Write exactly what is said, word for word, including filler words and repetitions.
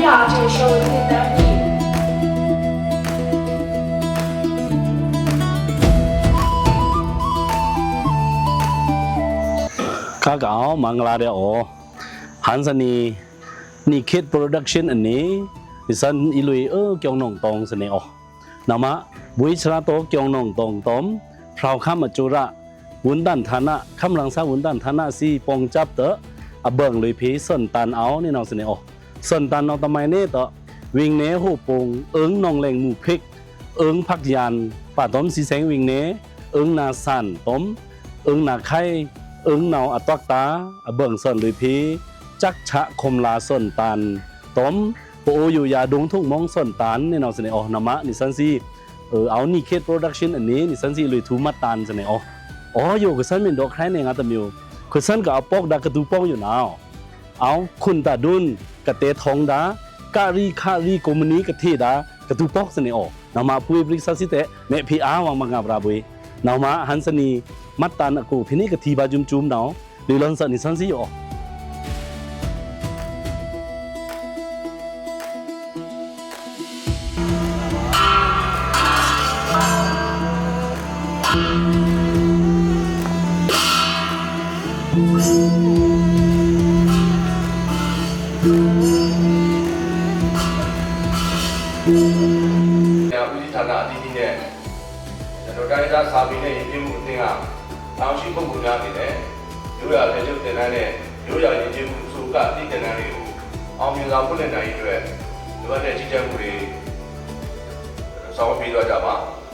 ရာကျော်ကျော်ဝေတင်တာႏ ခါကအို မင်္ဂလာႏဧိုင်။ ဟန်ႏသနီ နီခေတ် production အနွေ နီသွဉ်း အီလွေ အွောန် ကျောင်းနောင်တောင် သနီ အိုး။ နမ့ ဗွေးချရာတို ကျောင်းနောင်တောင်တောမ် ဖြောဝ်ခမ်းအကၠိုရ ဝန်ထမ်းဌာန ခမ်းရင်ႏသ ဝန်ထမ်းဌာန သွင် ပေါင်းစပ်တဲ့ အဘိုင်လွေဖီ သွဉ်တန်ႏ အိုး နီနောင်သနီ အိုး။ သွဉ်တန်ႏ နီသမိုင်းနဲ့ တဲ့ ဝိင်နယ် ဟိုပုံ အွောန် နောင်လဲင်မူဖိက် အွောန် ဖက်ယန် ပါတောမ် သီးသင် ဝိင်နယ် အွောန် နာသန်တောမ် အွောန် နာခဲ အွောန် နာအတွက်တာ အဘိုင်သွဉ်လွေဖီ စက်ချခုမ်လာသွဉ်တန်ႏ တောမ် ပအိုယိုယွံ ဒုံထုံမောင်သွဉ်တန်ႏ နီနောင်သနီ အိုး။ နမ့ နီသွဉ်းသွီ အွောန် နီခေတ် production အနွေ နီသွဉ်းသွီ လွေထူမှတ်တမ်း သနီ အိုး။ အိုး ယို ကသွဉ်မ့ၢ်ဒေါ်ခရဲနဲ့ ငါတမံၤ ကသွဉ်ကအိုပေါက်ဒါ ကတူပေါက်ယိုနဝ်း အိုး ခွန်တဒုံ ကတဲထောင်ဒါ ကရီခရီ ကုမ္ပဏီကထေဒါ ကတူပေါက်သနီ အိုး။ နမ့ ဗွေးပရိသတ်သွီတဲ့ မဲဖီအာဝါ မင်္ဂလာပါဗွေး။ နမ့ ဟန်ႏသနီ မှတ်တမ်းအကို ဖဲန့ၣ် ကထီပါ ဂျုမ်ဂျုမ်နဝ်း လွေလွန်သွဉ် နီသွဉ်းသွီ အိုး။ ဦးစီးဌာနအသီးသီးနဲ့ ကျွန်တော် တိုင်းရင်းသားစာပေနဲ့ယဉ်ကျေးမှုအသင်းက တာဝန်ရှိပုဂ္ဂိုလ်များအနေနဲ့ ရိုးရာအထည်ချုပ်သင်တန်းနဲ့ ရိုးရာယဉ်ကျေးမှုအဆိုအက အသီးသင်တန်းတွေကို အောင်မြင်စွာဖွင့်လှစ်နိုင်ရေးအတွက် လိုအပ်တဲ့ကြီးကြပ်မှုတွေ ဆောင်ရွက်ပေးသွားကြပါ။